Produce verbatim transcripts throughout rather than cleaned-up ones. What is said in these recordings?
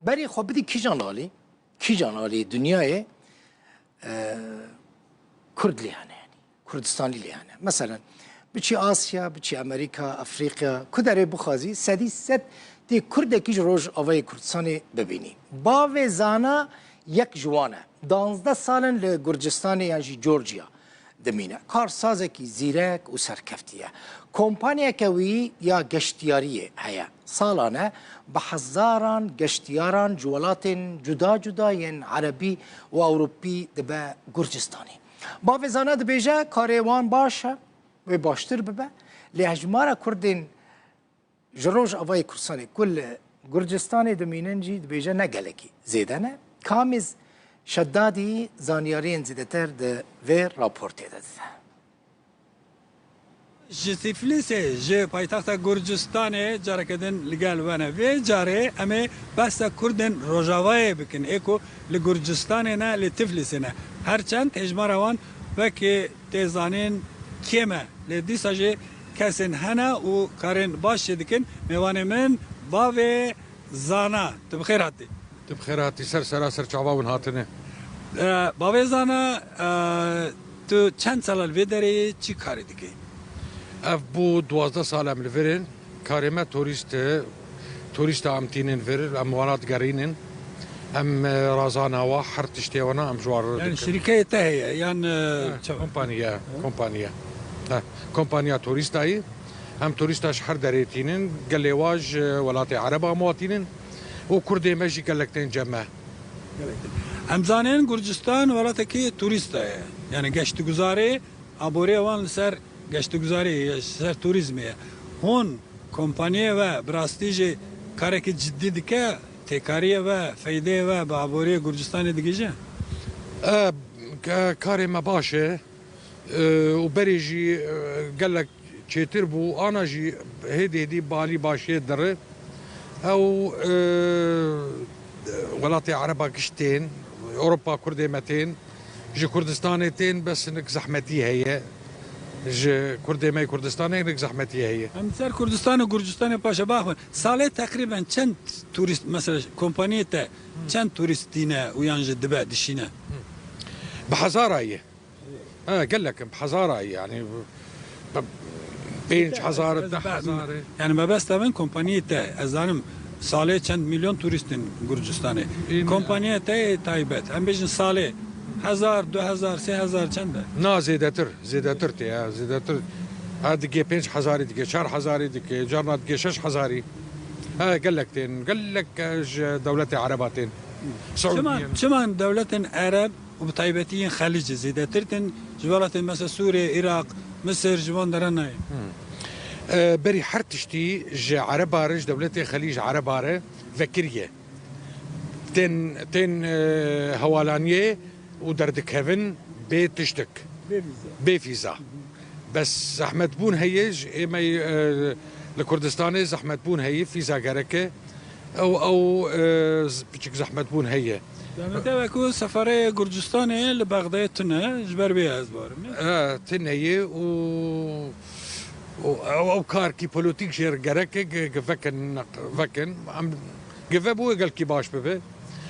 Berê xwe bidî kîjan alî, kîjan alî dinyayê, e, Kurd lê hene, yanî Kurdistanî lê hene. Meselen, biçî Asya, biçî Amerîka, Afrîka, ku derê bixwazî, sedî sed tê Kurdekî ji Rojavayê Kurdistanê bibînî. Bavê Zana yek ji wan e. Danzdeh sal in li Gurcistanê yan jî Georgia dimîne. Karsazekî zîrek û serkeftî ye. Kompanyeke wî ya geştiyariyê heye. Salane bi hezaran geştiyaran ji welatên cuda cuda yên erebî û ewropî dibe Gurcistanê. Bavê Zana dibêje karê wan baş e, wê baştir bibe. Lê hejmara Kurdên ji Rojavayê Kurdistanê ku li Gurcistanê dimînin jî dibêje ne gelekî zêde ne. Kamîz Şedadî zanyariyên zêdetir di vê raportê de dide. Ji Tiflisê, ji paytexta Gurcistanê careke din li gel we ne. Vê carê em ê behsa Kurdên Rojavayê bikin, ê ku li Gurcistanê ne, li Tiflisê ne. Her çend hêjmara wan wekî tê zanîn kêm e, lê dîsa jî kesên hene û karên baş jê dikin. Mêvanê min bavê Zana, tu bi xêr hatî. Tu bi xêr hatî, ser sera ser çava hûn hatine. Ee, bavê Zana, ee, tu çend sala li vê derê yî, çi karê dikî? Ev bû duwazdeh sal em li vir in. Karê me turîst e. Turîsta em tînin vir, em wana digerînin. Em, e, razana wa, her tiştê wana em ji wan re Yani dikin. Şirîkeyê te heye, yan, e, He, çawa? Kompaniye, He. kompaniye. He, kompaniya turîsta yî. Em turîsta ji her derê tînin, gelê wa ji welatê Ereba em wa tînin û Kurdê me jî gelek tên cem me. Gelek tên. Em zanin Gurcistan welatekî turîsta ye. Yani geştguzarê, aborê wan li ser geştguzarê ye, li ser turîzmê ye. Hûn kompaniyê we bi rastî jî karekî cidî dike, têkariyê we, feydeyê we bi aboriyê Gurcistanê digihîje? E, ke-, karê me baş e. E, û berê jî, e, gelek çêtir bû. Ana jî hêdî hêdî balî başiyê diri. Ew, e, welatê Ereba giş tên, Ewropa Kurdê me tên, ji Kurdistanê tên, bes hinek zehmetî heye. Ji Kurdê me yê Kurdistanê hinek zehmetî heye. Em ser Kurdistan û Gurcistanê paşa baxin. Salê teqrîben çend turîst, mesela kompaniyê te çend turîst tîne û yan jî dibe, dişîne? Bi hezara ye. Ha, gelek in, bi hezara ye, yani, bi pênc hezar, deh hezar. Yani mebesta min kompaniyê te, ez zanim salê çend milyon turîst in Gurcistanê. Kompaniyê te yê taybet, em bêjin salê hezar, du hezar, sê hezar çend e? Na, zêdetir, zêdetir tê ya, zêdetir. Ha, digê pênc hezarî, digê çar hezarî, digê carna digê şeş hezarî. Ha, gelek tên, gelek, e, ji dewletê Ereba tên. Çima, Siûdiye. Çima dewletên Ereb û bi taybetî yên Xelîcê zêdetir tên, ji welatên mesela Sûriyê, Iraq, Misir, ji wan dera nayên? Hmm. E, berî her tiştî ji Ereba re, ji dewletê Xelîc Ereba re vekiriye. Tên, tên, e, hewalaniyê û derdikevin bê tiştik. Bê vîza. Bê vîza. Bes zehmetbûn heye, ji ê me, e, li Kurdistanê zehmetbûn heye, vîza gerek e. Ew, ew, e, z-, piçik zehmetbûn heye. Demete wekû seferê Gurcistanê li Bexdayê tune, ji ber vê ez barim. E, tune ye û, û ew, ew karkî polîtîk jê re gerek e, gi-, gi vekin, vekin. Em, gi ve bû gelkî baş bibe.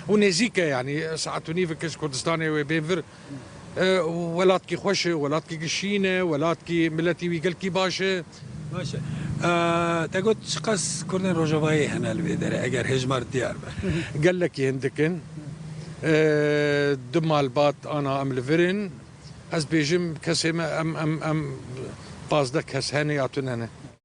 Û nêzîk e, yanî, saet û nîveke ji Kurdistanê wê bên vir. E, welatkî xweş e, welatkî gişîn e, welatkî miletî wî gelkî baş e. Baş e. E, te got çiqas Kurdên Rojavayê hene li vê derê, eger hêjmar diyar be? Gelekî hindik in. E, du malbat ana em li vir in. Ez bêjim kesê me em, em, em pazdeh kes hene ya tune ne.